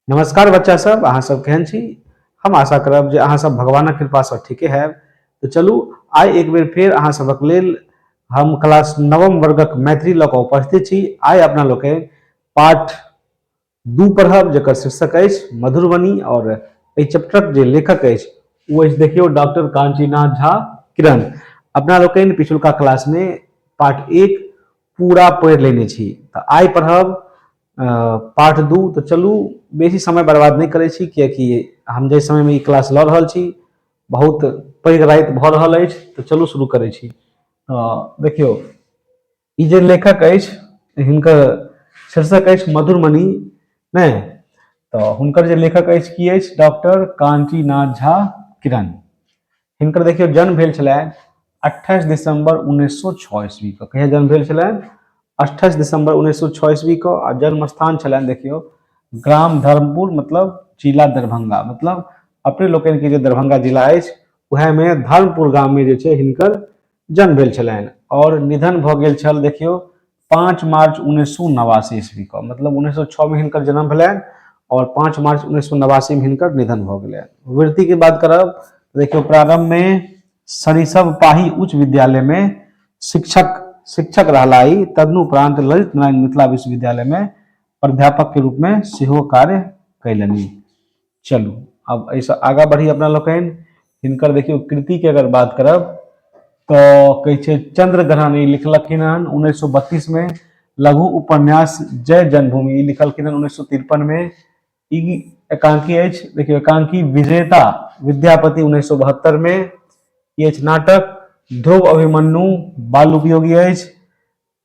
नमस्कार बच्चा सब, अहाँ सब केहन छी? हम आशा करब जे अहाँ सब भगवानक कृपासँ ठीके हैब। तऽ चलू, आइ एक बेर फेर अहाँ सबक लेल हम क्लास नवम वर्गक मैथिली लऽ कऽ उपस्थित छी। आइ अपना लोकनि पाठ 2 पढ़ब, जकर शीर्षक अछि मधुबनी, और एहि चैप्टरक जे लेखक अछि ओ अछि, देखियौ, डॉक्टर काञ्चीनाथ झा किरण। अपना लोकनि पिछुलका क्लासमे पाठ 1 पूरा पढ़ि लेने छी, तऽ आइ पढ़ब पाठ 2। तऽ चलू, बेसी समय बर्बाद नहि करै छी, कियाकि हम जाहि समयमे ई क्लास लऽ रहल छी, बहुत पैघ राति भऽ रहल अछि। तऽ चलू, शुरू करै छी। तऽ देखियौ, ई जे लेखक अछि, हिनकर शीर्षक अछि मधुरमणि, नहि तऽ हुनकर जे लेखक अछि की अछि? डॉक्टर काञ्चीनाथ झा किरण। हिनकर देखियौ, जन्म भेल छलनि 28 दिसंबर 1906 ईस्वी के। कहिया जन्म भेल छलनि? 28 दिसंबर 1906 ईस्वी के। आ जन्म स्थान छलनि, देखियौ, ग्राम धर्मपुर, मतलब जिला दरभंगा। मतलब अपने लोकनि के जे दरभंगा जिला अछि, उएहमे धर्मपुर गाममे जे छै हिनकर जन्म भेल छलनि। आओर निधन भऽ गेल छल, देखियौ, 5 मार्च 1989 ईस्वी के। मतलब 1906 मे हिनकर जन्म भेलनि आओर 5 मार्च 1989 मे हिनकर निधन भऽ गेलनि। वृत्ति के बात करब, देखियौ, प्रारंभ में सरिसब पाही उच्च विद्यालय में शिक्षक शिक्षक रहला ई। तदनुपरांत ललित नारायण मिथिला विश्वविद्यालय में प्राध्यापक के रूप में सेहो कार्य कयलनि। चलू, अब एहिसँ आगाँ बढ़ी अपना लोकनि। हिनकर देखियौ, कृति के अगर बात करब तऽ कहै छै चंद्रग्रहण ई लिखलखिन हन 1932 मे। लघु उपन्यास जय जन्मभूमि ई लिखलखिन हन 1953 मे। ई एकांकी अछि, देखियौ, एकांकी विजेता विद्यापति 1972 मे। ई अछि नाटक ध्रुव अभिमन्यु, बाल उपयोगी अछि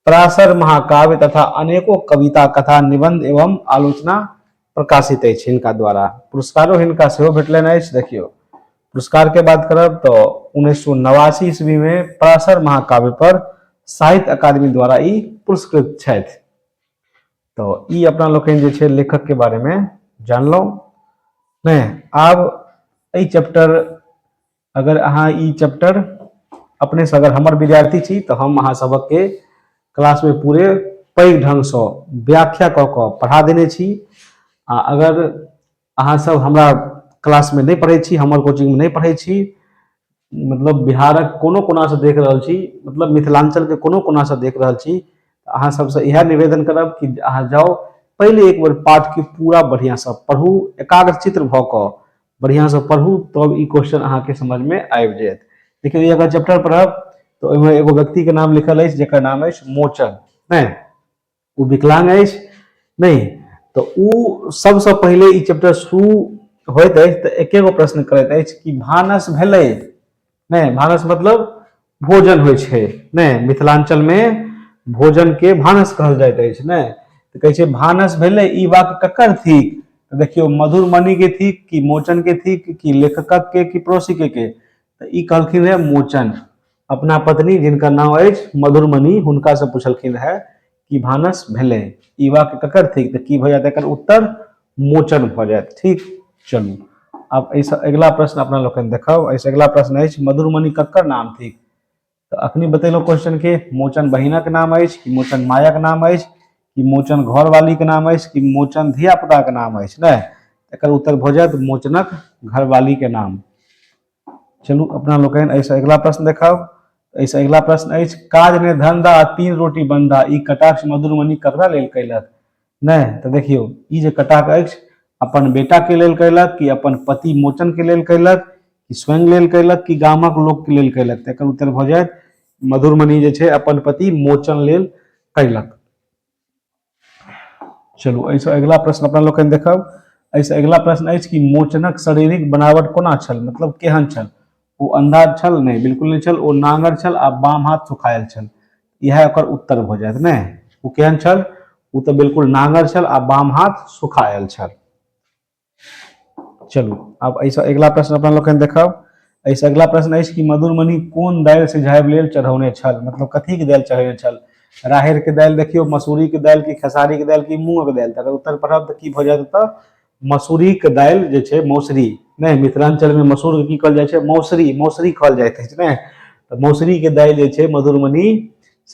पराशर महाकाव्य तथा अनेको कविता, कथा, निबंध एवं आलोचना प्रकाशित अछि हिनका द्वारा। पुरस्कारो हिनका सेहो भेटलनि अछि। देखियौ, पुरस्कार के बात करब तऽ 1989 ईस्वी में पराशर महाकाव्य पर साहित्य अकादमी द्वारा ई पुरस्कृत छथि। तऽ ई अपना लोकनि जे छै लेखक के बारे में जानलहुँ नहि। आब एहि चैप्टर, अगर अहाँ ई चैप्टर अपनेसँ, अगर हमर विद्यार्थी छी, तऽ हम अहाँ सबके क्लासमे पूरे पैघ ढङ्गसँ व्याख्या कऽ कऽ पढ़ा देने छी। आ अगर अहाँ सब हमरा क्लासमे नहि पढ़ै छी, हमर कोचिंगमे नहि पढ़ै छी, मतलब बिहारक कोनो कोनासँ देख रहल छी, मतलब मिथिलाञ्चलके कोनो कोनासँ देख रहल छी, तऽ अहाँ सबसँ इएह निवेदन करब कि अहाँ जाउ, पहिले एक बेर पाठके पूरा बढ़िआँसँ पढ़ू, एकाग्रचित्र भऽ कऽ बढ़िआँसँ पढ़ू, तब ई क्वेश्चन अहाँके समझमे आबि जायत। देखियौ, ई अगर चैप्टर पढ़ब तऽ ओहिमे एगो व्यक्तिके नाम लिखल अछि जकर नाम अछि मोचन। नहि, ओ विकलांग अछि। नहि तऽ ओ सबसँ पहिले ई चैप्टर शुरू होइत अछि तऽ एके गो प्रश्न करैत अछि कि भानस भेलै? नहि, भानस मतलब भोजन होइ छै। नहि, मिथिलाञ्चलमे भोजनके भानस कहल जाइत अछि। नहि तऽ कहै छै, भानस भेलै, ई वाक्य ककर थिक? तऽ देखियौ, मधुरमणि के थिक कि मोचन के थिक कि लेखकक के कि पड़ोसी के? तऽ ई कहलखिन रहे मोचन, अपना पत्नी जिनकर नाम अछि मधुरमणि, हुनका से पुछलखिन रहे कि भानस भेलै, ई वाक्य ककर थिक? तऽ की भऽ जायत एकर उत्तर? मोचन भऽ जायत। ठीक, चलू, आब एहिसँ अगिला प्रश्न अपना लोकनि देखब। एहिसँ अगिला प्रश्न अछि, मधुरमणि ककर नाम थिक? तऽ अखनी बतेलहुँ क्वेश्चन के, मोचन बहिनक नाम अछि कि मोचन मायक नाम अछि कि मोचन घरवालीके नाम अछि कि मोचन धियापुताके नाम अछि? नहि, एकर उत्तर भऽ जायत मोचनक घरवालीके नाम। चलू, अपना लोकनि एहिसँ अगिला प्रश्न देखब। एहिसँ अगिला प्रश्न अछि, काज ने धंधा, तीन रोटी बंधा, ई कटाक्ष मधुरमणि ककरा लेल कयलक? नहि तऽ देखियौ, ई जे कटाक्ष अछि, अपन बेटाके लेल कयलक कि अपन पति मोचनके लेल कयलक कि स्वयं लेल कयलक कि गामक लोकके लेल कयलक? तऽ एकर उत्तर भऽ जायत, मधुरमणि जे छै अपन पति मोचन लेल कयलक। चलू, एहिसँ अगिला प्रश्न अपना लोकनि देखब। एहिसँ अगिला प्रश्न अछि कि मोचनक शारीरिक बनावट कोना छल? मतलब केहन छल? ओ अंधा छल? नहि, बिल्कुल नहि छल। ओ नांगर छल आ बाम हाथ सुखायल छल। इएह ओकर उत्तर भऽ जायत। नहि, ओ केहन छल? ओ तऽ बिल्कुल नांगर छल आ बाम हाथ सुखायल छल। चलू, आब एहिसँ अगिला प्रश्न अपना लोकनि देखब। एहिसँ अगिला प्रश्न अछि कि मधुरमणि कोन दालि सिझायब लेल चढ़ौने छल? मतलब कथीके दालि चढ़ौने छल? राहड़िके दालि, देखियौ, मसूरीके दालि कि खेसारीके दालि कि मूँगके दालि? तकर उत्तर पढ़ब तऽ की भऽ जायत? तऽ मसूरीके दालि जे छै, मौसरी। नहि, मिथिलाञ्चलमे मसूरके की कहल जाइ छै? मौसरी। मौसरी कहल जाइत अछि। नहि तऽ मौसरीके दालि जे छै मधुरमणि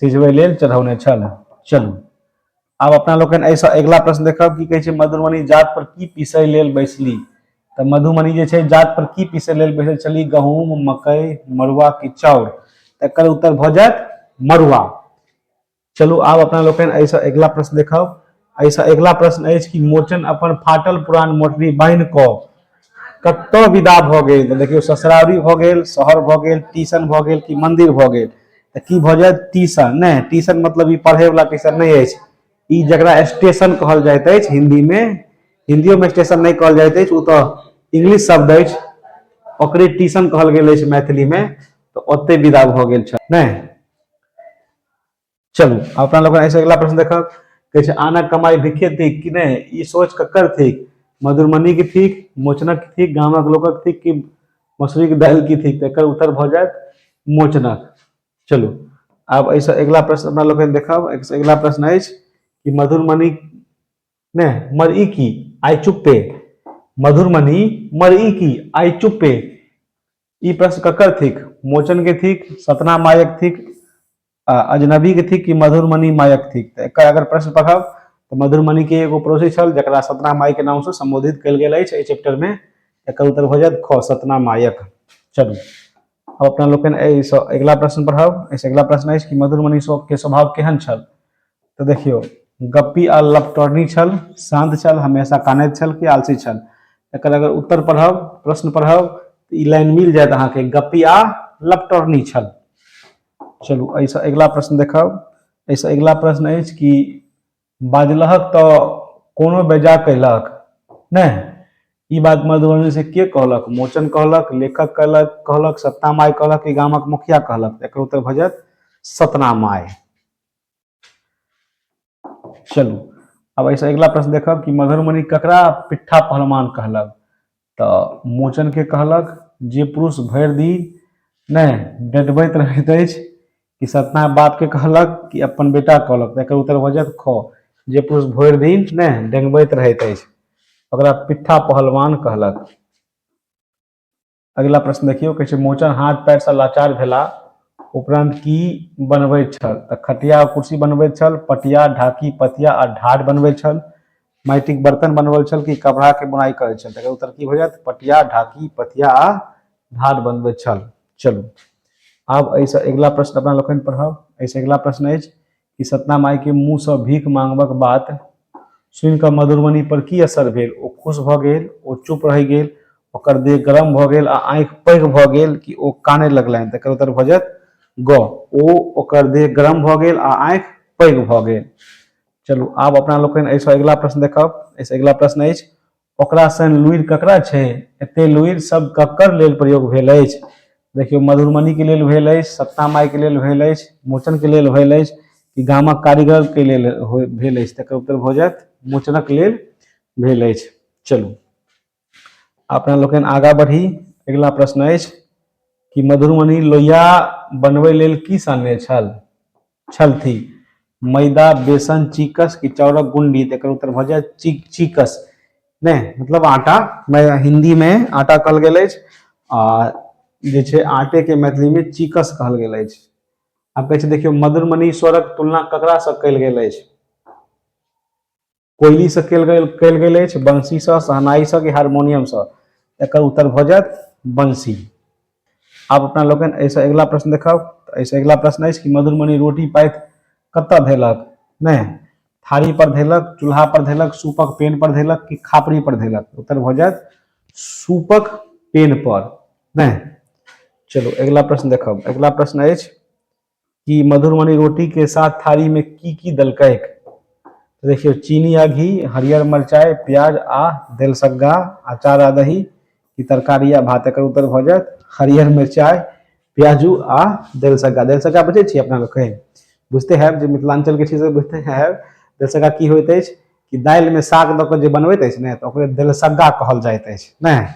सिझबै लेल चढ़ौने छल। चलू, आब अपना लोकनि एहिसँ अगिला प्रश्न देखब की कहै छै मधुबनी जात पर की पीसय लेल बैसली। तऽ मधुबनी जे छै जात पर की पीसय लेल बैसल छली? गहूम, मकई, मड़ुआ की चाउर? तकर उत्तर भऽ जायत मड़ुआ। चलू आब अपना लोकनि एहिसँ अगिला प्रश्न देखब। एहिसँ अगिला प्रश्न अछि कि मोचन अपन फाटल पुरान मोटरी बान्हि कऽ कतऽ विदा भऽ गेल? तऽ देखियौ, ससुरारी भऽ गेल, शहर भऽ गेल, ट्यूशन भऽ गेल कि मंदिर भऽ गेल? तऽ की भऽ जायत? ट्यूशन नहि। ट्यूशन मतलब ई पढ़ैवला ट्यूशन नहि अछि, ई जकरा स्टेशन कहल जाइत अछि हिन्दीमे, हिन्दियोमे स्टेशन नहि कहल जाइत अछि, ओ तऽ इंग्लिश शब्द अछि, ओकरे ट्यूशन कहल गेल अछि मैथिलीमे। तऽ ओतहि विदा भऽ गेल छल नहि। चलू अपना लोकनि एहिसँ अगिला प्रश्न देखब। कहै छै आनक कमाइ भिखे थिक कि नहि, ई सोच ककर थिक? मधुरमणिके थिक, मोचनक थिक, गामक लोकक थिक कि मसूरीके दालि की थिक? तऽ एकर उत्तर भऽ जायत मोचनक। चलू आब एहिसँ अगिला प्रश्न अपना लोकनि देखब। एहिसँ अगिला प्रश्न अछि कि मधुरमणि नहि मर ई की आइ चुप्पे, मधुरमणि मर ई की आइ चुप्पे, ई प्रश्न ककर थिक? मोचन के थिक, सतना मायक थिक, अजनबी के थिक कि मधुरमणि मायक थिक? तऽ एकर अगर प्रश्न पढ़ब तऽ मधुरमणि के एगो पड़ोसी छल जकरा सतना माय के नाम से संबोधित कयल गेल अछि एहि चैप्टर में। एकर उत्तर भऽ जायत ख, सतना मायक। चलू अब अपना लोकनि एहिसँ अगिला प्रश्न पढ़ब। एहिसँ अगिला प्रश्न अछि कि मधुरमणि के स्वभाव केहन छल? तऽ देखियौ, गप्पी आ लपटरनी छल, शान्त छल, हमेशा कानैत छल कि आलसी छल? एकर अगर उत्तर पढ़ब, प्रश्न पढ़ब, तऽ ई लाइन मिल जायत अहाँके, गप्पी आ लपटरनी छल। चलू एहिसँ अगिला प्रश्न देखब। एहिसँ अगिला प्रश्न अछि कि बाजलहक तऽ कोनो बेजा कयलक नहि, ई बात मधुबनी से के कहलक? मोचन कहलक, लेखक कहलक, कहलक सतना माय कहलक कि गामक मुखिया कहलक? एकर उत्तर भऽ जायत सतना माय। चलू अब एहिसँ अगिला प्रश्न देखब कि मधुरमणि ककरा पिट्ठा पहलवान कहलक? तऽ मोचन के कहलक, जे पुरुष भरि दिन नहि डटबैत रहैत अछि, कि सतना बाप के कहलक कि अपन बेटा कहलक? तऽ एकर उत्तर भऽ जायत ख, जे पुरुष भरि दिन नहि डेंगबैत रहैत अछि ओकरा पिट्ठा पहलवान कहलक। अगिला प्रश्न देखियौ, कहै छै मोचन हाथ पैरसँ लाचार भेला उपरांत की बनबैत छल? तऽ खटिया कुर्सी बनबैत छल, पटिया, ढाकी, पतिया आ ढाठ बनबैत छल, माटिक बर्तन बनबैत छल कि कपड़ाके बुनाइ करैत छल? तकर उत्तर की भऽ जायत? पटिया, ढाकी, पतिया आ ढाठ बनबैत छल। चलू आब एहिसँ अगिला प्रश्न अपना लोकनि पढ़ब। एहिसँ अगिला प्रश्न अछि कि सतना मायके मुँहसँ भीख मांगबक बात सुनि कऽ मधुरमणि पर की असर भेल? ओ खुश भऽ गेल, ओ चुप रहि गेल, ओकर देह गरम भऽ गेल आ आँखि पैघ भऽ गेल कि ओ कानय लगलनि? तकर उत्तर भऽ जायत ग, ओ ओकर देह गरम भऽ गेल आ आँखि पैघ भऽ गेल। चलू आब अपना लोकनि एहिसँ अगिला प्रश्न देखब। एहिसँ अगिला प्रश्न अछि ओकरा सन लुरि ककरा छै? एते लुरि सब ककर लेल प्रयोग भेल अछि? देखियौ, मधुरमणिके लेल भेल अछि, सत्ता मायके लेल भेल अछि, मोचनके लेल भेल अछि कि गामक कारीगरके लेल भेल अछि? तकर उत्तर भऽ जायत मोचनक लेल भेल अछि। चलू अपना लोकनि आगाँ बढ़ी। अगिला प्रश्न अछि कि मधुरमणि लोहिया बनबै लेल की सानने छल छलथि? मैदा, बेसन, चिकस कि चाउरक गुंडी? तऽ एकर उत्तर भऽ जायत चिकस नहि, मतलब आटा। हिंदी मे आटा कहल गेल अछि आ जे छै आटे के मैथिली मे चिकस कहल गेल अछि। आब कहै छै देखियौ, मधुरमणि स्वरक तुलना ककरा सँ कयल गेल अछि? कोयलीसँ कयल गेल अछि, बंशीसँ, शहनाईसँ कि हारमोनियमसँ? एकर उत्तर भऽ जायत बंशी। आब अपना लोकनि एहिसँ अगिला प्रश्न देखब। तऽ एहिसँ अगिला प्रश्न अछि कि मधुरमणि रोटी पाथि कतऽ धेलक? नहि थारी पर धेलक, चूल्हा पर धेलक, सूपक पेन पर धेलक कि खापड़ी पर धेलक? उत्तर भऽ जायत सूपक पेन पर। नहि, चलू अगिला प्रश्न देखब। अगिला प्रश्न अछि कि मधुरमणि रोटी के साथ थारी में की की देलकैक? देखियौ, चीनी आ घी, हरियर मरचाइ, प्याज आ देलसग्गा, अचार आ दही कि तरकारी आ भात? एकर उत्तर भऽ जायत हरियर मिरचाइ, प्याजू आ देलसग्गा। देलसग्गा बुझै छियै अपना लोग? बुझते हैब, जे मिथिलांचल के छी से बुझते हैब। देलसग्गा की होइत अछि कि दालिमे साग दऽ कऽ जे बनबैत अछि ने, तऽ ओकरे देलसग्गा कहल जाइत अछि। नहि,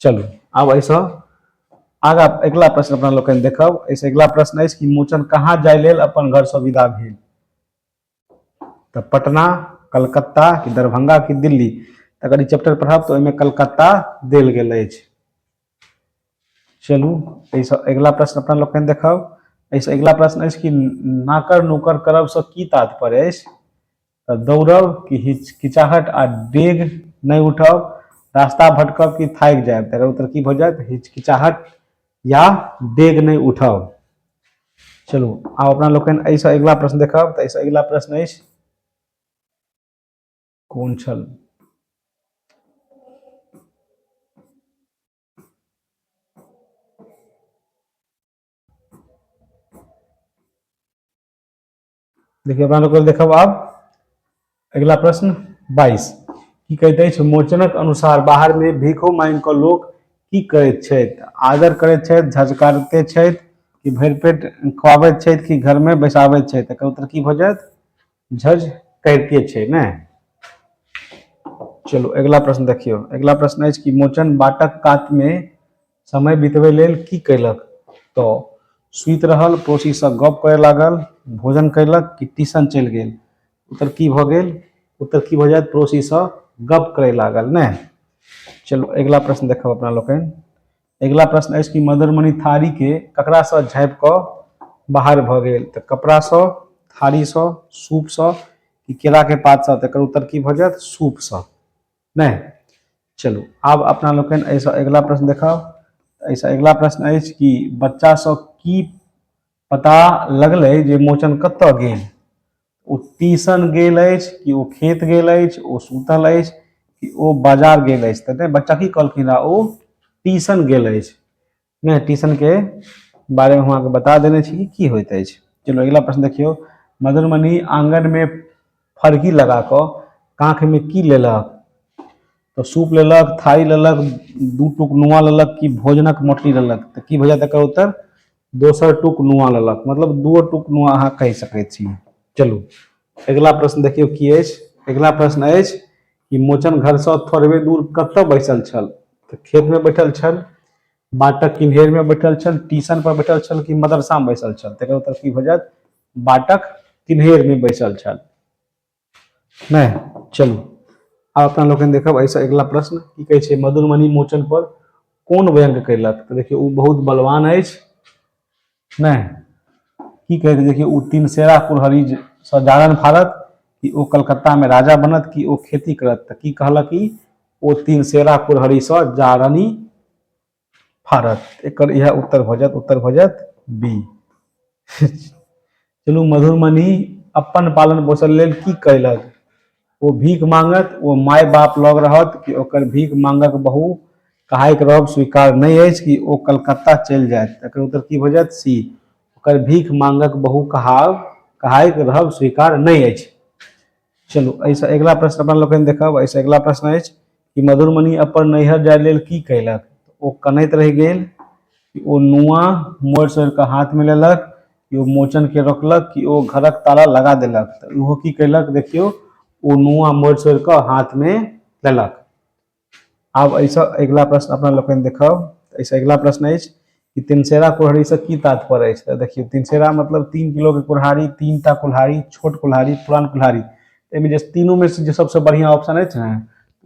चलू आब एहिसँ आगाँ अगिला प्रश्न अपना लोकनि देखब। एहिसँ अगिला प्रश्न अछि कि मोचन कहाँ जाय लेल अपन घरसँ विदा भेल? तऽ पटना, कलकत्ता कि दरभंगा कि दिल्ली? अगर ई चैप्टर पढ़ब तऽ ओहिमे कलकत्ता देल गेल अछि। चलू एहिसँ अगिला प्रश्न अपना लोकनि देखब। एहिसँ अगिला प्रश्न अछि कि नाकर नुकर करबसँ की तात्पर्य अछि? तऽ दौड़ब कि हिचकिचाहट आ डेग नहि उठब, रास्ता भटकब कि थाकि जायब? तऽ एकर उत्तर की भऽ जायत? हिचकिचाहट या डेग नहि उठब। चलू, आब अपना लोकनि एहिसँ अगिला प्रश्न देखब। तऽ एहिसँ अगिला प्रश्न अछि कोन छल? देखियौ, अपना लोग देखब आब अगिला प्रश्न 22 की कहैत अछि? मोचनक अनुसार बाहर मे भीखो मांगि कऽ लोक की करैत छथि? आदर करैत छथि, झझकारते छथि, कि भरि पेट खुआबैत छथि, कि घर मे बैसाबैत छथि? एकर उत्तर की भऽ जायत? झझ करिते छै ने। चलू, अगिला प्रश्न देखियौ। अगिला प्रश्न अछि कि मोचन बाटक कात मे समय बितबै लेल की कयलक? तऽ सुति रहल, पड़ोसीसँ गप करय लागल, भोजन कयलक कि ट्यूशन चलि गेल? उत्तर की भऽ गेल? उत्तर की भऽ जायत? पड़ोसीसँ गप करय लागल ने। चलू, अगिला प्रश्न देखब अपना लोकनि। अगिला प्रश्न अछि कि मधुरमणि थारीके ककरासँ झाँपि कऽ बाहर भऽ गेल? तऽ कपड़ासँ, थारीसँ, सूपसँ कि केराके पातसँ? तऽ एकर उत्तर की भऽ जायत? सूपसँ नहि। चलू, आब अपना लोकनि एहिसँ अगिला प्रश्न देखब। एहिसँ अगिला प्रश्न अछि कि बच्चासँ की पता लगलै जे मोचन कतऽ गेल? ओ ट्यूशन गेल अछि कि ओ खेत गेल अछि, ओ सुतल अछि कि ओ बाजार गेल अछि? तऽ नहि, बच्चा की कहलखिन रहए? ओ ट्यूशन गेल अछि नहि। ट्यूशनके बारेमे हम अहाँके बता देने छी कि की होइत अछि। चलू, अगिला प्रश्न देखियौ। मधुरमणि आङ्गनमे फरकी लगा कऽ काँखमे की लेलक? तऽ सूप लेलक, थारी लेलक, दू टुक नुआ लेलक कि भोजनक मोटरी लेलक? तऽ की भऽ जायत एकर उत्तर? दोसर टुक नुआ लेलक, मतलब दूओ टुक नुआ अहाँ कहि सकैत छी। चलू, अगिला प्रश्न देखियौ की अछि। अगिला प्रश्न अछि कि मोचन घरसँ थोड़बे दूर कतऽ बैसल छल? तऽ खेतमे बैठल छल, बाटक किन्हेरमे बैठल छल, ट्यूशन पर बैठल छल कि मदरसामे बैसल छल? तकर उत्तर की भऽ जायत? बाटक किन्हेरमे बैसल छल नहि। चलू, आब अपना लोकनि देखब एहिसँ अगिला प्रश्न की कहै छै। मधुरमणि मोचन पर कोन व्यंग्य कयलक? तऽ देखियौ, ओ बहुत बलवान अछि नहि। की कहै? देखियौ, ओ तीन सेरा कुरहरी सँ जारन फाड़त कि ओ कलकत्तामे राजा बनत कि ओ खेती करत? तऽ की कहलक ई? ओ तीन सेरा कुरहरीसँ जारनि फाड़त। एकर इएह उत्तर भऽ जायत। उत्तर भऽ जायत बी। चलू, मधुरमणि अपन पालन पोषण लेल की कयलक? ओ भीख मांगत, ओ माय बाप लग रहत कि ओकर भीख मांगक बहु कहाइक रहब स्वीकार नहि अछि कि ओ कलकत्ता चलि जायत? एकर उत्तर की भऽ जायत? सी, ओकर भीख मांगक बहु कहाइक रहब स्वीकार नहि अछि। चलू, एहिसँ अगिला प्रश्न अपना लोकनि देखब। एहिसँ अगिला प्रश्न अछि कि मधुरमणि अपन नैहर जाय लेल की कयलक? ओ कनैत रहि गेल कि ओ नुआ मोड़ि सोड़ि कऽ हाथमे लेलक कि ओ मोचनके रोकलक कि ओ घरक ताला लगा देलक? तऽ ओहो की कयलक? देखियौ, ओ नुआ मोड़ि सोड़ि कऽ हाथमे लेलक। आब एहिसँ अगिला प्रश्न अपना लोकनि देखब। एहिसँ अगिला प्रश्न अछि कि तिनसेरा कुल्हड़ीसँ की तात्पर्य अछि? तऽ देखियौ, तिनसेरा मतलब 3 किलोके कुल्हाड़ी, 3टा कुल्हाड़ी, छोट कुल्हाड़ी, पुरान कुल्हाड़ी। एहिमे जे तीनूमे से जे सबसँ बढ़िआँ ऑप्शन अछि ने,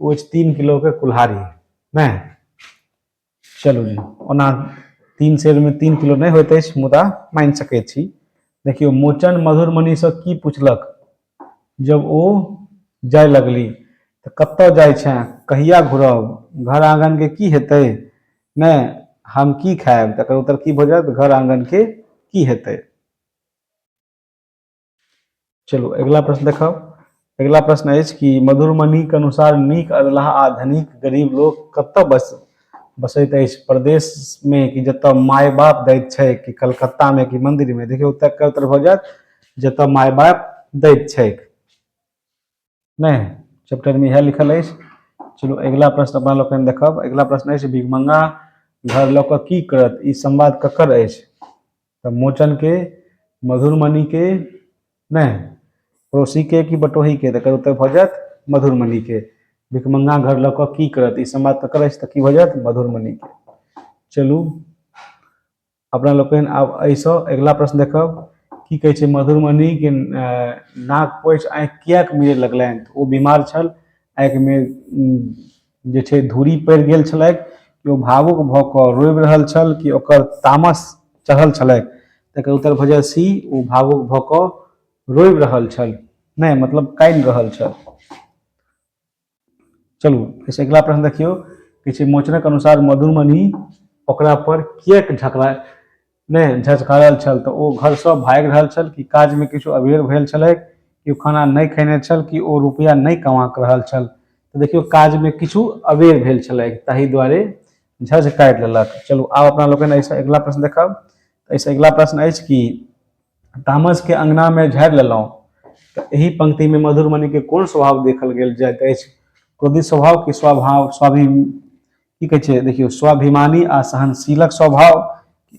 ओ अछि 3 किलोके कुल्हाड़ी नहि। चलू जी, ओना 3 सेरमे 3 किलो नहि होइत अछि, मुदा मानि सकैत छी। देखियौ, मोचन मधुरमणिसँ की पुछलक जब ओ जाय लगली? तऽ कतऽ जाइ छेँ, कहिया घुरब, घर आङ्गनके की हेतै नहि, हम की खायब? तकर उत्तर की भऽ जायत? घर आङ्गनके की हेतै। चलू, अगिला प्रश्न देखब। अगिला प्रश्न अछि कि मधुरमणिके अनुसार नीक अधलाह आ धनिक गरीब लोक कतऽ बसैत अछि? प्रदेशमे कि जतऽ माय बाप दैत छै कि कलकत्तामे कि मन्दिरमे? देखियौ, तकर उत्तर भऽ जायत जतऽ माय बाप दैत छैक नहि। चैप्टरमे इएह लिखल अछि। चलू, अगिला प्रश्न अपना लोकनि देखब। अगिला प्रश्न अछि, भिखमंगा घर लऽ कऽ की करत? ई संवाद ककर अछि? तऽ मोचनके, मधुरमणिके नहि, पड़ोसीके कि बटोहीके? तऽ एकर उत्तर भऽ जायत मधुरमणिके। भिखमंगा घर लऽ कऽ की करत? ई संवाद ककर अछि? तऽ की भऽ जायत? मधुरमणिके। चलू, अपना लोकनि आब एहिसँ अगिला प्रश्न देखब। की कहै छै? मधुरमणिके नाक पोछि आँखि किएक मिलय लगलनि? तऽ ओ बीमार छल, आँखिमे जे छै धूरी पड़ि गेल छलैक, कि ओ भावुक भऽ कऽ रोबि रहल छल कि ओकर तामस चढ़ल छलैक? तकर उत्तर भऽ जायत सी, ओ भावुक भऽ कऽ रोबि रहल छल। नहि, मतलब कानि रहल छल। चलू, एहिसँ अगिला प्रश्न देखियौ। कहै छै, मोचनक अनुसार मधुमणि ओकरा पर किएक झगड़ा नहि झझकारल छल? तऽ ओ घरसँ भागि रहल छल, कि काजमे किछु अबेर भेल छलैक, कि ओ खाना नहि खेने छल, कि ओ रुपैआ नहि कमा कऽ रहल छल? तऽ देखियौ, काजमे किछु अबेर भेल छलैक, ताहि दुआरे झझकारि लेलक। चलू, आब अपना लोकनि एहिसँ अगिला प्रश्न देखब। एहिसँ अगिला प्रश्न अछि कि तामसके अङ्गनामे झाड़ि लेलहुँ, तऽ एहि पंक्तिमे मधुरमणिके कोन स्वभाव देखल गेल जाइत अछि? क्रोधित स्वभाव कि स्वभाव स्वाभि की कहै छै? देखियौ, स्वाभिमानी आ सहनशीलक स्वभाव,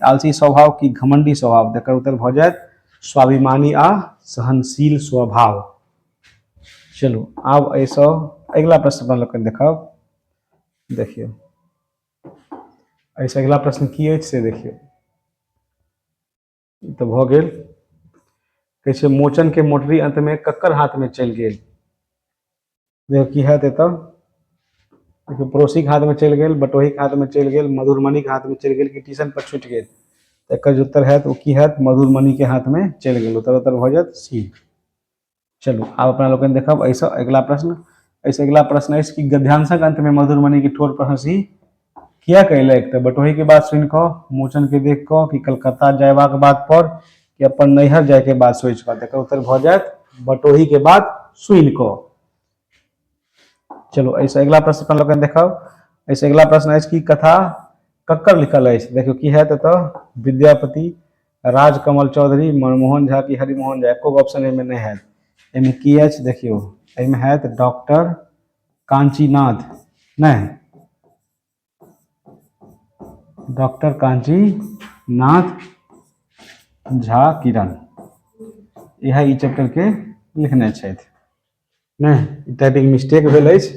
आलसी स्वभाव कि घमंडी स्वभाव? तकर उत्तर भऽ जायत स्वाभिमानी आ सहनशील स्वभाव। चलू, आब एहिसँ अगिला प्रश्न अपना लोकनि देखब। देखियौ, एहिसँ अगिला प्रश्न की अछि से देखियौ। ई तऽ भऽ गेल। कहै छै, मोचनके मोटरी अन्तमे ककर हाथमे चलि गेल? देखियौ, की हैत एतऽ। देखियौ, पड़ोसीके हाथमे चलि गेल, बटोहीके हाथमे चलि गेल, मधुरमणिके हाथमे चलि गेल, कि ट्यूशन पर छूटि गेल? तऽ एकर जे उत्तर हैत ओ की हैत? मधुरमणिके हाथमे चलि गेल। उत्तर उत्तर भऽ जायत सी। चलू, आब अपना लोकनि देखब एहिसँ अगिला प्रश्न। एहिसँ अगिला प्रश्न अछि कि गद्यांशक अंतमे मधुरमणिके ठोर पर हँसी किया कयलक? तऽ बटोहीके बात सुनि कऽ, मोचनके देख कऽ, कि कलकत्ता जयबाक बात पर, कि अपन नैहर जायके बात सोचि कऽ? तकर उत्तर भऽ जायत बटोहीके बात सुनि कऽ। चलू, एहिसँ अगिला प्रश्न अपन लोकनि देखब। एहिसँ अगिला प्रश्न अछि कि कथा ककर लिखल अछि? देखियौ, की हैत एतऽ? विद्यापति, राजकमल चौधरी, मनमोहन झा कि हरिमोहन झा? एको ऑप्शन एहिमे नहि हैत। एहिमे की अछि देखियौ, एहिमे हैत डॉक्टर कांचीनाथ, नहि, डॉक्टर कांचीनाथ झा किरण। इएह ई चैप्टर के लिखने छथि। नहि, टाइपिंग मिस्टेक भेल अछि।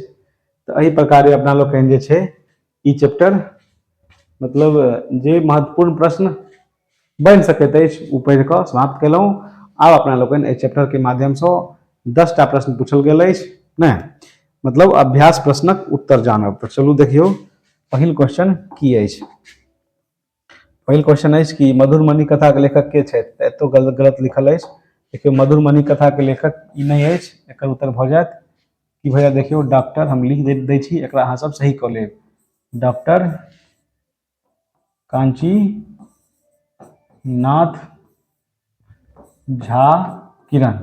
तऽ एहि प्रकारे अपना लोकनि जे छै ई चैप्टर, मतलब जे महत्वपूर्ण प्रश्न बनि सकैत अछि, ओ पढ़ि कऽ समाप्त केलहुँ। आब अपना लोकनि एहि चैप्टरके माध्यमसँ 10टा प्रश्न पूछल गेल अछि, नहि, मतलब अभ्यास प्रश्नक उत्तर जानब। तऽ चलू देखियौ, पहिल क्वेश्चन की अछि। पहिल क्वेश्चन अछि कि मधुरमणि कथाके लेखक के छथि? तऽ एतौ गलत गलत लिखल अछि। देखियौ, मधुरमणि कथाके लेखक ई नहि अछि। एकर उत्तर भऽ जायत की भऽ जायत? देखियौ, डॉक्टर, हम लिख दै छी एकरा, अहाँ सब सही कऽ लेब, डॉक्टर कांची नाथ झा किरण।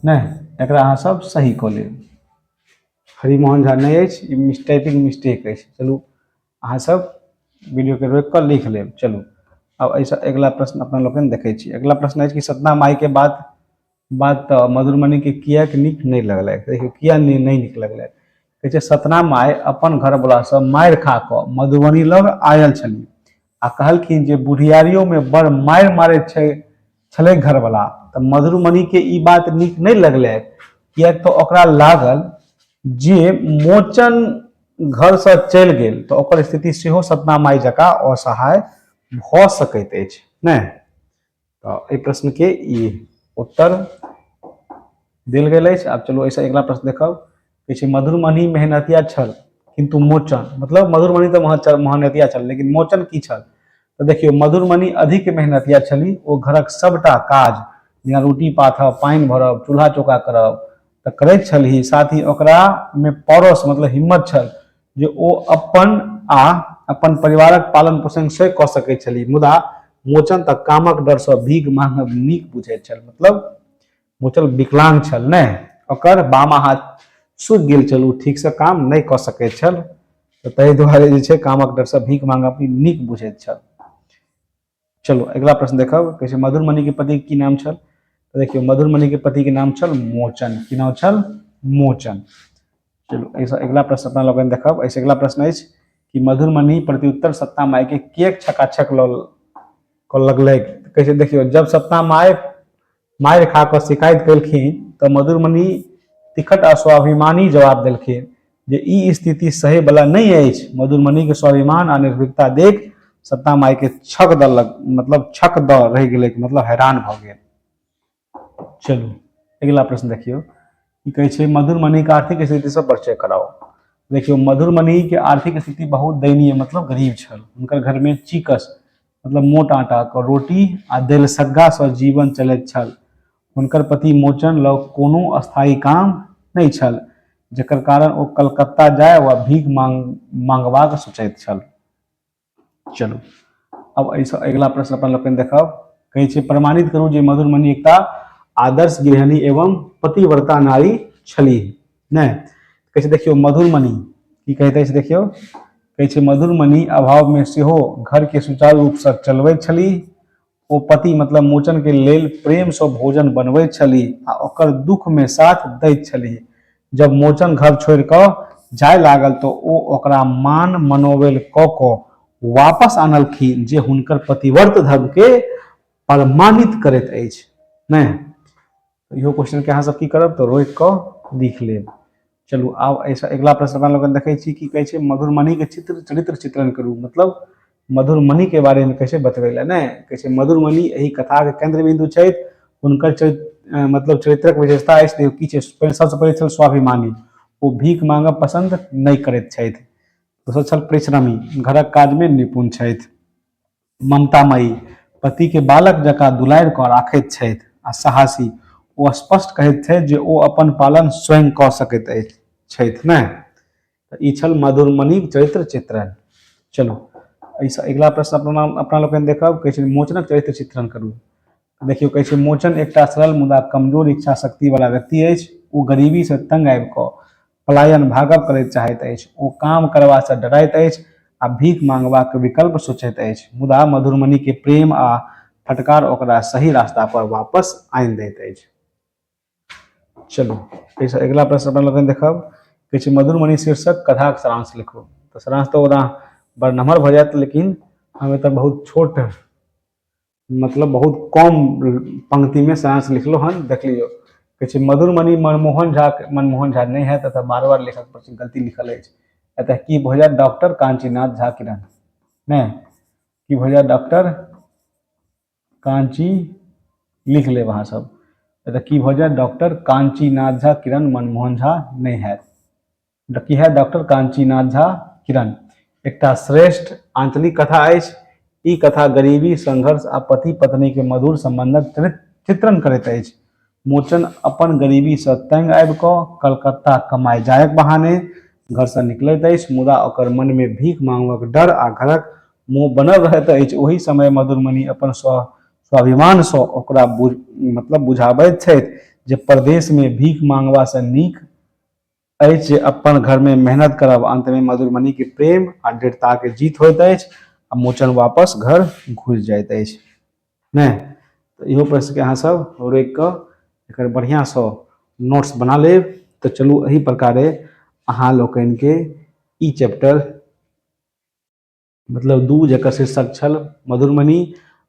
नहि, एकरा अहाँ सब सही कऽ लेब। हरिमोहन झा नहि अछि, ई टाइपिंग मिस्टेक अछि। चलू, अहाँ सब वीडियोके रोकि कऽ लिख लेब। चलू, आब एहिसँ अगिला प्रश्न अपना लोकनि देखै छी। अगिला प्रश्न अछि कि सतना माइके बात बात तऽ मधुरमणिके किएक नीक नहि लगलै? देखियौ, किया नहि नीक लगलै। कहै छै, सतना माय अपन घरवलासँ मारि खा कऽ मधुबनी लग आयल छली आ कहलखिन जे बुढ़ियारियोमे बड़ मारि मारैत छै छलै घरवला। तऽ मधुरमणिके ई बात नीक नहि लगलै, किएक तऽ ओकरा लागल जे मोचन घरसँ चलि गेल तऽ ओकर स्थिति सेहो सतना माय जकाँ असहाय भऽ सकैत अछि। नहि तऽ एहि प्रश्नके ई उत्तर देल गेल अछि। आब चलू, एहिसँ अगिला प्रश्न देखब। कहै छै, मधुरमणि मेहनतिया छल, किन्तु मोचन, मतलब मधुरमणि तऽ मेहनतिया छल, लेकिन मोचन की छल? तऽ देखियौ, मधुरमणि अधिक मेहनतिया छली। ओ घरक सबटा काज, जेना रोटी पाथब, पानि भरब, चूल्हा चौका करब, तऽ करैत छलही। साथ ही ओकरा मे पौरस, मतलब हिम्मत छल जे ओ अपन आ अपन परिवारक पालन पोषण से कऽ सकैत छली। मुदा मोचन तऽ कामक डरसँ भीख मांगब नीक बुझैत छल। मतलब मोचन विकलांग छल, नहि, ओकर बामा हाथ सूखि गेल छल, ओ ठीकसँ काम नहि कऽ सकैत छल, तऽ ताहि दुआरे जे छै कामक डरसँ भीख मांगब नीक बुझैत छल। चलू, अगिला प्रश्न देखब। कहै छै, मधुरमणि के पति की नाम छल? तऽ देखियौ, मधुरमणि के पति के नाम छल मोचन। की नाम छल? मोचन। चलू, एहिसँ अगिला प्रश्न अपना लोकनि देखब। एहिसँ अगिला प्रश्न अछि कि मधुरमणि प्रत्युत्तर सत्ता माय के किएक छकाछक लऽ कऽ लगलै? कहै छै, देखियौ, जब सत्ता माय मारि खा कऽ शिकायत केलखिन तऽ मधुरमणि तिखट आ स्वाभिमानी जवाब देलखिन जे ई स्थिति सही बला नहि अछि। मधुरमणिके स्वाभिमान आ निर्भीकता देख सत्ता मायके छक दऽ लग, मतलब छक दऽ रहि गेलै, मतलब हैरान भऽ गेल। चलू, अगिला प्रश्न देखियौ। की कहै छै? मधुरमणिके आर्थिक स्थितिसँ परिचय कराउ। देखियौ, मधुरमणिके आर्थिक स्थिति बहुत दयनीय, मतलब गरीब छल। हुनकर घरमे चिकस, मतलब मोट आटाके रोटी आ दलिसग्गासँ जीवन चलैत छल। हुनकर पति मोचन लग कोनो अस्थायी काम नहि छल, जकर कारण ओ कलकत्ता जाय वा भीख मांगबाक सोचैत छल। चलू, अब एहिसँ अगिला प्रश्न अपन लोकनि देखब। कहै छै, प्रमाणित करू जे मधुरमणि एकटा आदर्श गृहिणी एवं पतिव्रता नारी छलीह। नहि कहै छै, देखियौ, मधुरमणि की कहैत अछि, देखियौ, कहै छै, मधुरमणि अभावमे सेहो घरके सुचारू रूपसँ चलबैत छलीह। ओ पति मतलब मोचन के लेल प्रेम सँ भोजन बनबैत छलीह आ ओकर दुख में साथ दैत छलीह। जब मोचन घर छोड़ि कऽ जाय लागल तऽ ओ ओकरा मान मनोवेल कऽ कऽ वापस आनलखिन, जे हुनकर पतिव्रत धर्म के प्रमाणित करैत अछि। नहि, इहो क्वेश्चन के अहाँ सब की करब तऽ रोकि कऽ लिख लेब। चलू, आब एहिसँ अगिला प्रश्न अपना लोकनि देखै छी। की कहै छै? मधुरमणि के चरित्र चित्रण करू, मतलब मधुरमणि के बारे में कहै छै बतबै लए। नहि कहै छै, मधुरमणि एहि कथाके केंद्र बिंदु छथि। हुनकर चरित्र, मतलब चरित्रक विशेषता अछि। देखियौ, की छै? सबसँ पहिले छल स्वाभिमानी, ओ भीख मांगब पसंद नहि करैत छथि। दोसर छल परिश्रमी, घरक काजमे निपुण छथि। ममतामयी, पतिके बालक जकाँ दुलारि कऽ राखैत छथि। आ साहसी, ओ स्पष्ट कहैत छथि जे ओ अपन पालन स्वयं कऽ सकैत अछि छथि। नहि तऽ ई छल मधुरमणिक चरित्र चित्रण। चलू, एहिसँ अगिला प्रश्न अपना अपना लोकनि देखब। कहै छै, मोचनक चरित्र चित्रण करू। देखियौ, कहै छै, मोचन एकटा सरल मुदा कमजोर इच्छा शक्ति वाला व्यक्ति अछि। ओ गरीबीसँ तंग आबि कऽ पलायन भागब करैत चाहैत अछि। ओ काम करबासँ डराइत अछि आ भीख मांगबाक विकल्प सोचैत अछि। मुदा मधुरमणि के प्रेम आ फटकार ओकरा सही रास्ता पर वापस आनि दैत अछि। चलू, एहिसँ अगिला प्रश्न अपन लोकनि देखब। कहै छै, मधुरमणि शीर्षक कथाक सारांश लिखू। तऽ सारांश तऽ ओना बड़ नमहर भऽ जायत, लेकिन हम एतऽ बहुत छोट, मतलब बहुत कम पंक्तिमे सारांश लिखलहुँ हन, देख लियौ। कहै छै, मधुरमणि मनमोहन झा, मनमोहन झा नहि हैत एतऽ, बार बार लेखक पर गलती लिखल अछि। एतऽ की भऽ जायत? डॉक्टर काञ्चीनाथ झा किरण। नहि, की भऽ जायत? डॉक्टर काञ्ची लिख लेब अहाँ सब। एतऽ की भऽ जायत? डॉक्टर काञ्चीनाथ झा किरण, मनमोहन झा नहि हैत। की है? डॉक्टर कांचीनाथ झा किरण। एकटा श्रेष्ठ आंचलिक कथा अछि। ई कथा गरीबी, संघर्ष आ पति पत्नी के मधुर संबंधक चित्रण करैत अछि। मोचन अपन गरीबी सँ तंग आबि कऽ कलकत्ता कमाय जायक बहाने घर सँ निकलैत अछि, मुदा ओकर मन मे भीख मांगबाक डर आ घरक मोह बनल रहैत अछि। ओहि समय मधुरमणि अपन स्वाभिमान सँ ओकरा मतलब बुझाबैत छथि जे परदेश मे भीख मांगबा सँ नीक अछि जे अपन घरमे मेहनत करब। अन्तमे मधुरमणिके प्रेम आ दृढ़ताके जीत होइत अछि आ मोचन वापस घर घुरि जाइत अछि। नहि तऽ इहो प्रश्नके अहाँ सब रोकि कऽ एकर बढ़िआँसँ नोट्स बना लेब। तऽ चलू, एहि प्रकारे अहाँ लोकनिके ई चैप्टर, मतलब 2, जकर शीर्षक छल मधुरमणि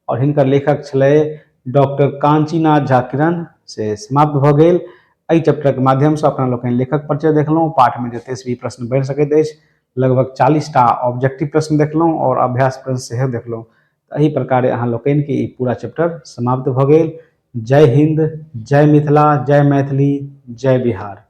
आओर हिनकर लेखक छलै डॉक्टर कांचीनाथ झा किरण, से समाप्त भऽ गेल। एहि चैप्टरके माध्यमसँ अपना लोकनि लेखक परिचय देखलहुँ, पाठमे जतेक भी प्रश्न बनि सकैत अछि, लगभग 40टा ऑब्जेक्टिव प्रश्न देखलहुँ आओर अभ्यास प्रश्न सेहो देखलहुँ। तऽ एहि प्रकारे अहाँ लोकनिके ई पूरा चैप्टर समाप्त भऽ गेल। जय हिन्द, जय मिथिला, जय मैथिली, जय बिहार।